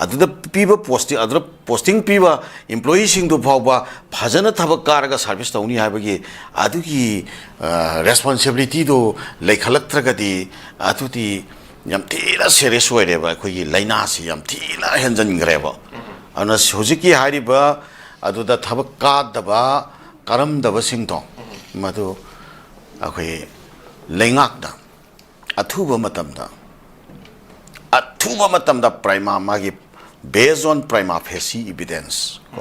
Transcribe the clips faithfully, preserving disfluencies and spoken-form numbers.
ꯑꯗꯨꯗ ꯄꯤꯕ ꯄꯣꯁꯇꯤꯡ, ꯑꯗꯨꯗ ꯄꯣꯁꯇꯤꯡ ꯄꯤꯕ ꯏꯝꯄ꯭ꯂꯣꯌꯤꯁꯤꯡꯗꯨ ꯐꯥꯎꯕ ꯐꯖꯅ ꯊꯕꯛ ꯀꯥꯔꯒ ꯁꯥꯔꯚꯤꯁ ꯇꯧꯅꯤ ꯍꯥꯏꯕꯒꯤ ꯑꯗꯨꯒꯤ ꯔꯦꯁꯄꯣꯟꯁꯤꯕꯤꯂꯤꯇꯤꯗꯨ ꯂꯩꯈꯠꯂꯛꯇ꯭ꯔꯒꯗꯤ, ꯑꯗꯨꯗꯤ ꯌꯥꯝ ꯊꯤꯅ ꯁꯦꯔꯤꯌꯁ ꯑꯣꯏꯔꯦꯕ, ꯑꯩꯈꯣꯏꯒꯤ ꯂꯥꯏꯅꯥꯁꯤ ꯌꯥꯝ ꯊꯤꯅ ꯍꯦꯟꯖꯟꯈ꯭ꯔꯦꯕ꯫ ꯑꯗꯨꯅ ꯍꯧꯖꯤꯛꯀꯤ ꯍꯥꯏꯔꯤꯕ ꯑꯗꯨꯗ ꯊꯕꯛ ꯀꯥꯗꯕ, ꯀꯥꯔꯝꯗꯕꯁꯤꯡꯗꯣ, ꯃꯗꯨ ꯑꯩꯈꯣꯏ ꯂꯩꯉꯥꯛꯅ ꯑꯊꯨꯕ ꯃꯇꯝꯗ, ꯑꯊꯨꯕ ꯃꯇꯝꯗ ꯄ꯭ꯔꯥꯏꯃꯥ, ꯃꯥꯒꯤ based on prima facie evidence ꯀꯣ,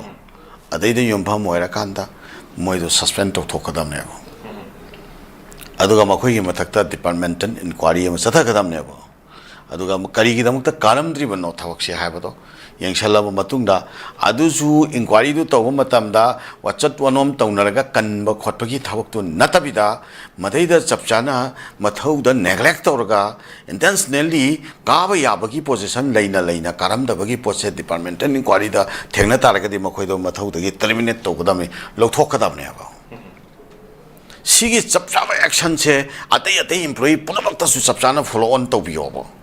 ꯑꯗꯩꯗ ꯌꯨꯝꯐꯝ ꯑꯣꯏꯔꯀꯥꯟꯗ ꯃꯣꯏꯗꯣ ꯁꯁꯄꯦꯟ ꯇꯧꯊꯣꯛꯀꯗꯕꯅꯦꯕ꯫ ꯑꯗꯨꯒ ꯃꯈꯣꯏꯒꯤ ꯃꯊꯛꯇ ꯗꯤꯄꯥꯔꯠꯃꯦꯟꯇꯦꯜ ꯏꯟꯀ꯭ꯋꯥꯏꯔꯤ ꯑꯃ ꯆꯠꯊꯒꯗꯕꯅꯦꯕ꯫ ꯑꯗꯨꯒ ꯀꯔꯤꯒꯤꯗꯃꯛꯇ ꯀꯥꯔꯝꯗ꯭ꯔꯤꯕꯅꯣ ꯊꯕꯛꯁꯦ ꯍꯥꯏꯕꯗꯣ ꯌꯦꯡꯁꯜꯂꯕ ꯃꯇꯨꯡꯗ, ꯑꯗꯨꯁꯨ ꯏꯟꯀ꯭ꯋꯥꯏꯔꯤꯗꯨ ꯇꯧꯕ ꯃꯇꯝꯗ ꯋꯥꯆꯠ ꯋꯥꯅꯣꯝ ꯇꯧꯅꯔꯒ ꯀꯟꯕ ꯈꯣꯠꯄꯒꯤ ꯊꯕꯛꯇꯨ ꯅꯠꯇꯕꯤꯗ, ꯃꯗꯩꯗ ꯆꯞ ꯆꯥꯅ ꯃꯊꯧꯗ ꯅꯦꯒ꯭ꯂꯦꯛ ꯇꯧꯔꯒ, ꯏꯟꯇꯦꯟꯁꯅꯦꯜꯂꯤ ꯀꯥꯕ ꯌꯥꯕꯒꯤ ꯄꯣꯖꯤꯁꯟ ꯂꯩꯅ ꯂꯩꯅ ꯀꯥꯔꯝꯗꯕꯒꯤ ꯄꯣꯠꯁꯦ ꯗꯤꯄꯥꯔꯠꯃꯦꯟꯇꯦꯜ ꯏꯟꯀ꯭ꯋꯥꯏꯔꯤꯗ ꯊꯦꯡꯅ ꯇꯥꯔꯒꯗꯤ ꯃꯈꯣꯏꯗꯣ ꯃꯊꯧꯗꯒꯤ ꯇꯔꯃꯤꯅꯦꯠ ꯇꯧꯒꯗꯕꯅꯤ, ꯂꯧꯊꯣꯛꯀꯗꯕꯅꯦꯕ꯫ ꯁꯤꯒꯤ ꯆꯞ ꯆꯥꯕ ꯑꯦꯛꯁꯟꯁꯦ ꯑꯇꯩ ꯑꯇꯩ ꯏꯝꯄ꯭ꯂꯣꯌꯤ ꯄꯨꯝꯅꯃꯛꯇꯁꯨ ꯆꯞ ꯆꯥꯅ ꯐꯣꯂꯣ ꯑꯣꯟ ꯇꯧꯕꯤꯌꯣꯕ꯫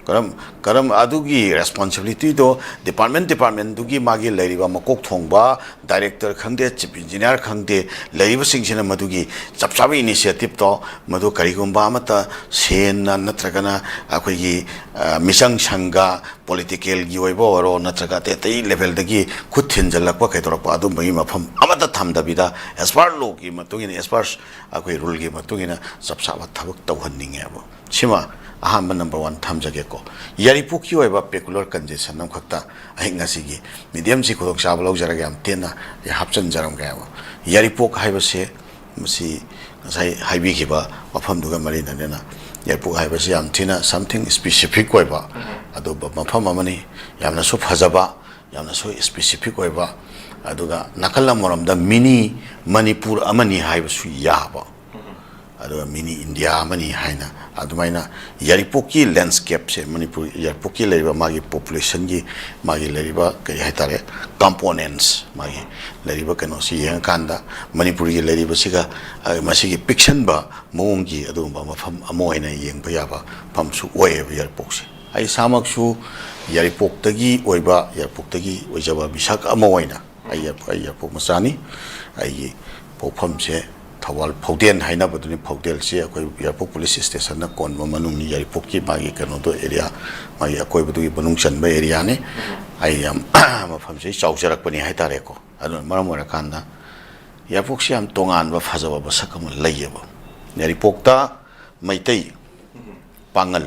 ꯀꯔꯝ ꯀꯔꯝ ꯑꯗꯨꯒꯤ ꯔꯦꯁꯄꯣꯟꯁꯤꯕꯤꯂꯤꯇꯤꯗꯣ ꯗꯤꯄꯥꯔꯠꯃꯦꯟ ꯗꯤꯄꯥꯔꯠꯃꯦꯟꯗꯨꯒꯤ ꯃꯥꯒꯤ ꯂꯩꯔꯤꯕ ꯃꯀꯣꯛ ꯊꯣꯡꯕ ꯗꯥꯏꯔꯦꯛꯇꯔ ꯈꯪꯗꯦ, ꯆꯤꯐ ꯏꯟꯖꯤꯅꯤꯌꯥꯔ ꯈꯪꯗꯦ, ꯂꯩꯔꯤꯕꯁꯤꯡꯁꯤꯅ ꯃꯗꯨꯒꯤ ꯆꯞ ꯆꯥꯕ ꯏꯅꯤꯁꯤꯌꯦꯇꯤꯞꯇꯣ, ꯃꯗꯨ ꯀꯔꯤꯒꯨꯝꯕ ꯑꯃꯠꯇ ꯁꯦꯟꯅ ꯅꯠꯇ꯭ꯔꯒꯅ ꯑꯩꯈꯣꯏꯒꯤ, ꯑ, ꯃꯤꯆꯪ ꯁꯪꯒ, ꯄꯣꯂꯤꯇꯤꯀꯦꯜꯒꯤ ꯑꯣꯏꯕ ꯑꯣꯏꯔꯣ, ꯅꯠꯇ꯭ꯔꯒ ꯑꯇꯩ ꯑꯇꯩ ꯂꯦꯚꯦꯜꯗꯒꯤ ꯈꯨꯠ ꯊꯤꯟꯖꯜꯂꯛꯄ ꯀꯩꯗꯧꯔꯛꯄ, ꯑꯗꯨꯝꯕꯒꯤ ꯃꯐꯝ ꯑꯃꯠꯇ ꯊꯝꯗꯕꯤꯗ, as per ꯂꯣꯒꯤ ꯃꯇꯨꯡ ꯏꯟꯅ, as per ꯑꯩꯈꯣꯏ ꯔꯨꯜꯒꯤ ꯃꯇꯨꯡ ꯏꯟꯅ ꯆꯞ ꯆꯥꯕ ꯊꯕꯛ ꯇꯧꯍꯟꯅꯤꯡꯉꯦꯕ꯫ ꯁꯤꯃ ꯑꯍꯥꯟꯕ ꯅꯝꯕꯔ ꯋꯥꯟ ꯊꯝꯖꯒꯦꯀꯣ꯫ ꯌꯥꯏꯔꯤꯄꯣꯛꯀꯤ ꯑꯣꯏꯕ ꯄꯦꯀꯨꯂꯔ ꯀꯟꯖꯦꯁꯟ ꯑꯃꯈꯛꯇ ꯑꯩ ꯉꯁꯤꯒꯤ ꯃꯤꯗꯤꯌꯝꯁꯤ ꯈꯨꯗꯣꯡꯆꯥꯕ ꯂꯧꯖꯔꯒ ꯌꯥꯝ ꯇꯦꯟꯅ ꯑꯩ ꯍꯥꯞꯆꯤꯟꯖꯔꯝꯒꯦꯕ꯫ ꯌꯥꯏꯔꯤꯄꯣꯛ ꯍꯥꯏꯕꯁꯦ, ꯃꯁꯤ ꯉꯁꯥꯏ ꯍꯥꯏꯕꯤꯈꯤꯕ ꯋꯥꯐꯝꯗꯨꯒ ꯃꯔꯤ ꯂꯩꯅꯅ, ꯌꯥꯏꯔꯤꯄꯣꯛ ꯍꯥꯏꯕꯁꯤ ꯌꯥꯝ ꯊꯤꯅ something specific ꯑꯣꯏꯕ ꯑꯗꯨꯒꯨꯝꯕ ꯃꯐꯝ ꯑꯃꯅꯤ꯫ ꯌꯥꯝꯅꯁꯨ ꯐꯖꯕ, ꯌꯥꯝꯅꯁꯨ ꯁ꯭ꯄꯦꯁꯤꯐꯤꯛ ꯑꯣꯏꯕ, ꯑꯗꯨꯒ ꯅꯥꯀꯜ ꯑꯃꯔꯣꯝꯗ ꯃꯤꯅꯤ ꯃꯅꯤꯄꯨꯔ ꯑꯃꯅꯤ ꯍꯥꯏꯕꯁꯨ ꯌꯥꯕ, ꯑꯗꯨꯒ ꯃꯤꯅꯤ ꯏꯟꯗꯤꯌꯥ ꯑꯃꯅꯤ ꯍꯥꯏꯅ ꯑꯗꯨꯃꯥꯏꯅ ꯌꯥꯏꯔꯤꯄꯣꯛꯀꯤ ꯂꯦꯟꯁꯀꯦꯞꯁꯦ, ꯃꯅꯤꯄꯨꯔ ꯌꯥꯏꯔꯤꯄꯣꯛꯀꯤ ꯂꯩꯔꯤꯕ ꯃꯥꯒꯤ ꯄꯣꯄꯨꯂꯦꯁꯟꯒꯤ, ꯃꯥꯒꯤ ꯂꯩꯔꯤꯕ ꯀꯔꯤ ꯍꯥꯏꯇꯥꯔꯦ, ꯀꯝꯄꯣꯅꯦꯟꯁ, ꯃꯥꯒꯤ ꯂꯩꯔꯤꯕ ꯀꯩꯅꯣꯁꯤ ꯌꯦꯡꯉꯀꯥꯟꯗ ꯃꯅꯤꯄꯨꯔꯒꯤ ꯂꯩꯔꯤꯕꯁꯤꯒ, ꯑ, ꯃꯁꯤꯒꯤ ꯄꯤꯛꯁꯟꯕ ꯃꯑꯣꯡꯒꯤ ꯑꯗꯨꯒꯨꯝꯕ ꯃꯐꯝ ꯑꯃ ꯑꯣꯏꯅ ꯌꯦꯡꯕ ꯌꯥꯕ ꯃꯐꯝꯁꯨ ꯑꯣꯏꯌꯦꯕ ꯌꯥꯏꯔꯤꯄꯣꯛꯁꯦ꯫ ꯑꯩ ꯏꯁꯥꯃꯛꯁꯨ ꯌꯥꯏꯔꯤꯄꯣꯛꯇꯒꯤ ꯑꯣꯏꯕ, ꯌꯥꯏꯔꯤꯄꯣꯛꯇꯒꯤ ꯑꯣꯏꯖꯕ ꯃꯤꯁꯛ ꯑꯃ ꯑꯣꯏꯅ, ꯑꯩ ꯌꯥꯏ-, ꯑꯩ ꯌꯥꯏꯔꯤꯄꯣꯛ ꯃꯆꯥꯅꯤ꯫ ꯑꯩꯒꯤ ꯄꯣꯛꯐꯝꯁꯦ ꯊꯧꯕꯥꯜ ꯐꯧꯗꯦꯟ ꯍꯥꯏꯅꯕꯗꯨꯅꯤ꯫ ꯐꯧꯗꯦꯜꯁꯤ ꯑꯩꯈꯣꯏ ꯌꯥꯏꯔꯤꯄꯣꯛ ꯄꯨꯂꯤꯁ ꯁ꯭ꯇꯦꯁꯟꯅ ꯀꯣꯟꯕ ꯃꯅꯨꯡꯅꯤ꯫ ꯌꯥꯏꯔꯤꯄꯣꯛꯀꯤ ꯃꯥꯒꯤ ꯀꯩꯅꯣꯗꯣ, ꯑꯦꯔꯤꯌꯥ, ꯃꯥꯒꯤ ꯑꯀꯣꯏꯕꯗꯨꯒꯤ ꯃꯅꯨꯡ ꯆꯟꯕ ꯑꯦꯔꯤꯌꯥꯅꯤ꯫ ꯑꯩ ꯌꯥꯝ ꯃꯐꯝꯁꯤ ꯆꯥꯎꯖꯔꯛꯄꯅꯤ ꯍꯥꯏꯇꯥꯔꯦꯀꯣ꯫ ꯑꯗꯨꯅ ꯃꯔꯝ ꯑꯣꯏꯔꯀꯥꯟꯗ ꯌꯥꯏꯔꯤꯄꯣꯛꯁꯤ ꯌꯥꯝ ꯇꯣꯉꯥꯟꯕ ꯐꯖꯕ ꯃꯁꯛ ꯑꯃ ꯂꯩꯌꯦꯕ꯫ ꯌꯥꯏꯔꯤꯄꯣꯛꯇ ꯃꯩꯇꯩ, ꯄꯥꯉꯜ,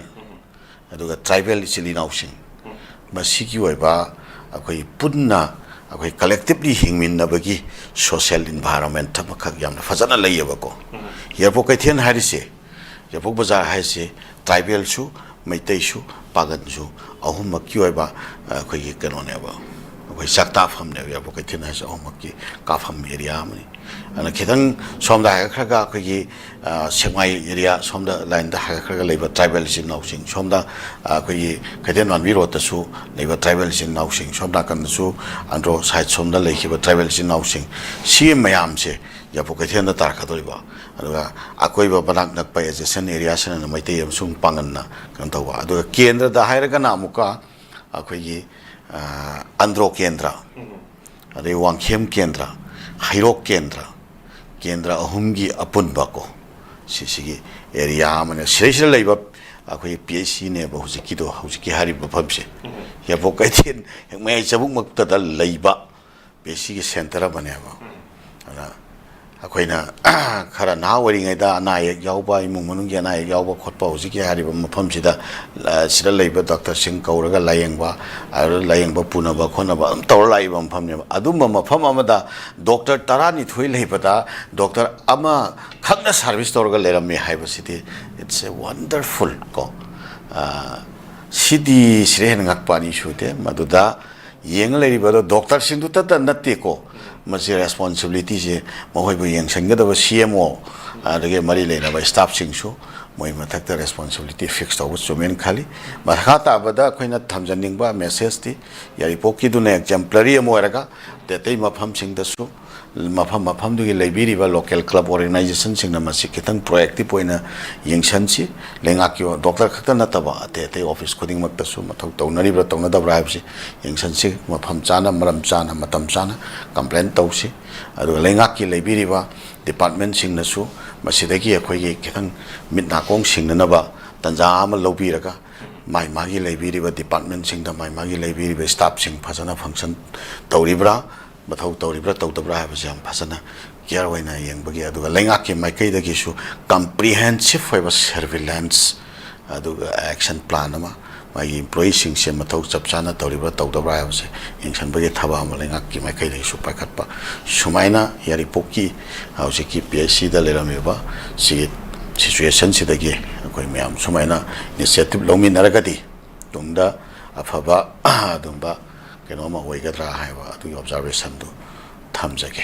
ꯑꯗꯨꯒ ꯇ꯭ꯔꯥꯏꯕꯦꯜ ꯏꯆꯤꯜ ꯏꯅꯥꯎꯁꯤꯡ, ꯃꯁꯤꯒꯤ ꯑꯣꯏꯕ ꯑꯩꯈꯣꯏ ꯄꯨꯟꯅ ꯑꯩꯈꯣꯏ ꯀꯂꯦꯛꯇꯤꯞꯂꯤ ꯍꯤꯡꯃꯤꯟꯅꯕꯒꯤ ꯁꯣꯁꯤꯌꯦꯜ ꯏꯟꯚꯥꯏꯔꯣꯟꯃꯦꯟꯠ ꯑꯃꯈꯛ ꯌꯥꯝꯅ ꯐꯖꯅ ꯂꯩꯌꯦꯕꯀꯣ꯫ ꯌꯥꯏꯔꯤꯄꯣꯛ ꯀꯩꯊꯦꯜ ꯍꯥꯏꯔꯤꯁꯦ, ꯌꯥꯏꯔꯤꯄꯣꯛ ꯕꯖꯥꯔ ꯍꯥꯏꯁꯦ ꯇ꯭ꯔꯥꯏꯕꯦꯜꯁꯨ, ꯃꯩꯇꯩꯁꯨ, ꯄꯥꯒꯟꯁꯨ ꯑꯍꯨꯝꯃꯛꯀꯤ ꯑꯣꯏꯕ ꯑꯩꯈꯣꯏꯒꯤ ꯀꯩꯅꯣꯅꯦꯕ, ꯑꯩꯈꯣꯏ ꯆꯥꯛꯇꯥꯐꯝꯅꯦꯕ꯫ ꯌꯥꯏꯔꯤꯄꯣꯛ ꯀꯩꯊꯦꯜ ꯍꯥꯏꯁꯦ ꯑꯍꯨꯝꯃꯛꯀꯤ ꯀꯥꯐꯝ ꯑꯦꯔꯤꯌꯥ ꯑꯃꯅꯤ꯫ ꯑꯗꯨꯅ ꯈꯤꯇꯪ ꯁꯣꯝꯗ ꯍꯥꯏꯒꯠꯈ꯭ꯔꯒ ꯑꯩꯈꯣꯏꯒꯤ, ꯑ, ꯁꯦꯛꯃꯥꯏ ꯑꯦꯔꯤꯌꯥ, ꯁꯣꯝꯗ ꯂꯥꯏꯟꯗ ꯍꯥꯏꯒꯠꯈ꯭ꯔꯒ ꯂꯩꯕ ꯇ꯭ꯔꯥꯏꯕꯦꯜ ꯏꯆꯤꯜ ꯏꯅꯥꯎꯁꯤꯡ, ꯁꯣꯝꯗ, ꯑ, ꯑꯩꯈꯣꯏꯒꯤ ꯀꯩꯊꯦꯜ ꯃꯥꯟꯕꯤ ꯔꯣꯗꯇꯁꯨ ꯂꯩꯕ ꯇ꯭ꯔꯥꯏꯕꯦꯜ ꯏꯆꯤꯜ ꯏꯅꯥꯎꯁꯤꯡ, ꯁꯣꯝ ꯅꯥꯀꯟꯗꯁꯨ ꯑꯟꯗ꯭ꯔꯣ ꯁꯥꯏꯠ ꯁꯣꯝꯗ ꯂꯩꯈꯤꯕ ꯇ꯭ꯔꯥꯏꯕꯦꯜ ꯏꯆꯤꯜ ꯏꯅꯥꯎꯁꯤꯡ, ꯁꯤ ꯃꯌꯥꯝꯁꯦ ꯌꯥꯏꯔꯤꯄꯣꯛ ꯀꯩꯊꯦꯜꯗ ꯇꯥꯔꯛꯀꯗꯧꯔꯤꯕ꯫ ꯑꯗꯨꯒ ꯑꯀꯣꯏꯕ ꯃꯅꯥꯛ ꯅꯛꯄ ꯑꯦꯖꯦꯁꯦꯟ ꯑꯦꯔꯤꯌꯥꯁꯤꯅ ꯃꯩꯇꯩ ꯑꯃꯁꯨꯡ ꯄꯥꯡꯒꯟꯅ ꯀꯩꯅꯣ ꯇꯧꯕ꯫ ꯑꯗꯨꯒ ꯀꯦꯟꯗ꯭ꯔꯗ ꯍꯥꯏꯔꯒꯅ ꯑꯃꯨꯛꯀ ꯑꯩꯈꯣꯏꯒꯤ, ꯑ, ꯑꯟꯗ꯭ꯔꯣ ꯀꯦꯟꯗ꯭ꯔ, ꯑꯗꯩ ꯋꯥꯡꯈꯦꯝ ꯀꯦꯟꯗ꯭ꯔ, ꯍꯩꯔꯣꯛ ꯀꯦꯟꯗ꯭ꯔ, ꯀꯦꯟꯗ꯭ꯔ ꯑꯍꯨꯝꯒꯤ ꯑꯄꯨꯟꯕ ꯀꯣ, ꯁꯤꯁꯤꯒꯤ ꯑꯦꯔꯤꯌꯥ ꯑꯃꯅꯦ꯫ ꯁꯤꯗꯩꯁꯤꯗ ꯂꯩꯕ ꯑꯩꯈꯣꯏꯒꯤ ꯄꯤ ꯑꯩꯆ ꯁꯤꯅꯦꯕ ꯍꯧꯖꯤꯛꯀꯤꯗꯣ, ꯍꯧꯖꯤꯛꯀꯤ ꯍꯥꯏꯔꯤꯕ ꯃꯐꯝꯁꯦ꯫ ꯌꯥꯏꯔꯤꯄꯣꯛ ꯀꯩꯊꯦꯜ ꯍꯦꯛ ꯃꯌꯥꯏ ꯆꯕꯨꯛꯃꯛꯇꯗ ꯂꯩꯕ ꯄꯤ ꯑꯩꯆ ꯁꯤꯒꯤ ꯁꯦꯟꯇꯔ ꯑꯃꯅꯦꯕ꯫ ꯑꯗꯨꯅ ꯑꯩꯈꯣꯏꯅ ꯈꯔ ꯅꯍꯥ ꯑꯣꯏꯔꯤꯉꯩꯗ ꯑꯅꯥ ꯑꯌꯦꯛ ꯌꯥꯎꯕ, ꯏꯃꯨꯡ ꯃꯅꯨꯡꯒꯤ ꯑꯅꯥ ꯑꯌꯦꯛ ꯌꯥꯎꯕ ꯈꯣꯠꯄ, ꯍꯧꯖꯤꯛꯀꯤ ꯍꯥꯏꯔꯤꯕ ꯃꯐꯝꯁꯤꯗ, ꯑ, ꯁꯤꯗ ꯂꯩꯕ ꯗꯣꯛꯇꯔꯁꯤꯡ ꯀꯧꯔꯒ ꯂꯥꯌꯦꯡꯕ, ꯑꯗꯨꯗ ꯂꯥꯌꯦꯡꯕ ꯄꯨꯅꯕ ꯈꯣꯠꯅꯕ ꯑꯗꯨꯝ ꯇꯧꯔ ꯂꯥꯛꯏꯕ ꯃꯐꯝꯅꯦꯕ꯫ ꯑꯗꯨꯝꯕ ꯃꯐꯝ ꯑꯃꯗ ꯗꯣꯛꯇꯔ ꯇꯔꯥꯅꯤꯊꯣꯏ ꯂꯩꯕꯗ ꯗꯣꯛꯇꯔ ꯑꯃꯈꯛꯅ ꯁꯥꯔꯚꯤꯁ ꯇꯧꯔꯒ ꯂꯩꯔꯝꯃꯤ ꯍꯥꯏꯕꯁꯤꯗꯤ, it's a wonderful ꯀꯣ, ꯑ, ꯁꯤꯗꯤ ꯁꯤꯗ ꯍꯦꯟꯅ ꯉꯛꯄ ꯑꯅꯤ ꯁꯨꯗꯦ꯫ ꯃꯗꯨꯗ ꯌꯦꯡꯉ ꯂꯩꯔꯤꯕ ꯑꯗꯣ ꯗꯣꯛꯇꯔꯁꯤꯡꯗꯨꯇꯇ ꯅꯠꯇꯦꯀꯣ, ꯃꯁꯤ ꯔꯦꯁꯄꯣꯟꯁꯤꯕꯤꯂꯤꯇꯤꯁꯦ ꯃꯈꯣꯏꯕꯨ ꯌꯦꯡꯁꯤꯟꯒꯗꯕ ꯁꯤ ꯑꯦꯝ ꯑꯣ, ꯑꯗꯒꯤ ꯃꯔꯤ ꯂꯩꯅꯕ ꯁ꯭ꯇꯥꯐꯁꯤꯡꯁꯨ ꯃꯣꯏ ꯃꯊꯛꯇ ꯔꯦꯁꯄꯣꯟꯁꯤꯕꯤꯂꯤꯇꯤ ꯐꯤꯛꯁ ꯇꯧꯕ ꯆꯨꯝꯃꯦꯅ ꯈꯜꯂꯤ꯫ ꯃꯈꯥ ꯇꯥꯕꯗ ꯑꯩꯈꯣꯏꯅ ꯊꯝꯖꯅꯤꯡꯕ ꯃꯦꯁꯦꯖꯇꯤ, ꯌꯥꯏꯔꯤꯄꯣꯛꯀꯤꯗꯨꯅ ꯑꯦꯛꯖꯦꯝꯄ꯭ꯂꯔꯤ ꯑꯃ ꯑꯣꯏꯔꯒ, ꯑꯇꯩ ꯑꯇꯩ ꯃꯐꯝꯁꯤꯡꯗꯁꯨ ꯃꯐꯝ ꯃꯐꯝꯗꯨꯒꯤ ꯂꯩꯕꯤꯔꯤꯕ local club organizationꯁꯤꯡꯅ ꯃꯁꯤ ꯈꯤꯇꯪ proactive ꯑꯣꯏꯅ ꯌꯦꯡꯁꯤꯟꯁꯤ꯫ ꯂꯩꯉꯥꯛꯀꯤ ꯑꯣ-, doctor ꯈꯛꯇ ꯅꯠꯇꯕ ꯑꯇꯩ ꯑꯇꯩ office ꯈꯨꯗꯤꯡꯃꯛꯇꯁꯨ ꯃꯊꯧ ꯇꯧꯅꯔꯤꯕ꯭ꯔꯥ ꯇꯧꯅꯗꯕ꯭ꯔꯥ ꯍꯥꯏꯕꯁꯤ ꯌꯦꯡꯁꯤꯟꯁꯤ꯫ ꯃꯐꯝ ꯆꯥꯅ, ꯃꯔꯝ ꯆꯥꯅ, ꯃꯇꯝ ꯆꯥꯅ complain ꯇꯧꯁꯤ꯫ ꯑꯗꯨꯒ ꯂꯩꯉꯥꯛꯀꯤ ꯂꯩꯕꯤꯔꯤꯕ departmentꯁꯤꯡꯅꯁꯨ ꯃꯁꯤꯗꯒꯤ ꯑꯩꯈꯣꯏꯒꯤ ꯈꯤꯇꯪ ꯃꯤꯠ ꯅꯥꯀꯣꯡ ꯁꯤꯡꯅꯅꯕ ꯇꯥꯟꯖꯥ ꯑꯃ ꯂꯧꯕꯤꯔꯒ ꯃꯥꯏ ꯃꯥꯒꯤ ꯂꯩꯕꯤꯔꯤꯕ departmentꯁꯤꯡꯗ ꯃꯥꯏ ꯃꯥꯒꯤ ꯂꯩꯕꯤꯔꯤꯕ staffꯁꯤꯡ ꯐꯖꯅ function ꯇꯧꯔꯤꯕ꯭ꯔꯥ, ꯃꯊꯧ ꯇꯧꯔꯤꯕ꯭ꯔꯥ ꯇꯧꯗꯕ꯭ꯔꯥ ꯍꯥꯏꯕꯁꯦ ꯌꯥꯝ ꯐꯖꯅ care ꯑꯣꯏꯅ ꯌꯦꯡꯕꯒꯤ, ꯑꯗꯨꯒ ꯂꯩꯉꯥꯛꯀꯤ ꯃꯥꯏꯀꯩꯗꯒꯤꯁꯨ comprehensive ꯑꯣꯏꯕ surveillance ꯑꯗꯨꯒ action plan ꯑꯃ ꯃꯥꯒꯤ employeeꯁꯤꯡꯁꯦ ꯃꯊꯧ ꯆꯞ ꯆꯥꯅ ꯇꯧꯔꯤꯕ꯭ꯔꯥ ꯇꯧꯗꯕ꯭ꯔꯥ ꯍꯥꯏꯕꯁꯦ ꯌꯦꯡꯁꯤꯟꯕꯒꯤ ꯊꯕꯛ ꯑꯃ ꯂꯩꯉꯥꯛꯀꯤ ꯃꯥꯏꯀꯩꯗꯒꯤꯁꯨ ꯄꯥꯏꯈꯠꯄ꯫ ꯁꯨꯃꯥꯏꯅ ꯌꯥꯏꯔꯤꯄꯣꯛꯀꯤ ꯍꯧꯖꯤꯛꯀꯤ P H Cꯗ ꯂꯩꯔꯝꯃꯤꯕ ꯁꯤꯒꯤ situationꯁꯤꯗꯒꯤ ꯑꯩꯈꯣꯏ ꯃꯌꯥꯝ ꯁꯨꯃꯥꯏꯅ initiative ꯂꯧꯃꯤꯟꯅꯔꯒꯗꯤ ꯇꯨꯡꯗ ꯑꯐꯕ ꯑꯗꯨꯝꯕ ꯀꯩꯅꯣ ꯑꯃ ꯑꯣꯏꯒꯗ꯭ꯔꯥ ꯍꯥꯏꯕ ꯑꯗꯨꯒꯤ observationꯗꯨ ꯊꯝꯖꯒꯦ꯫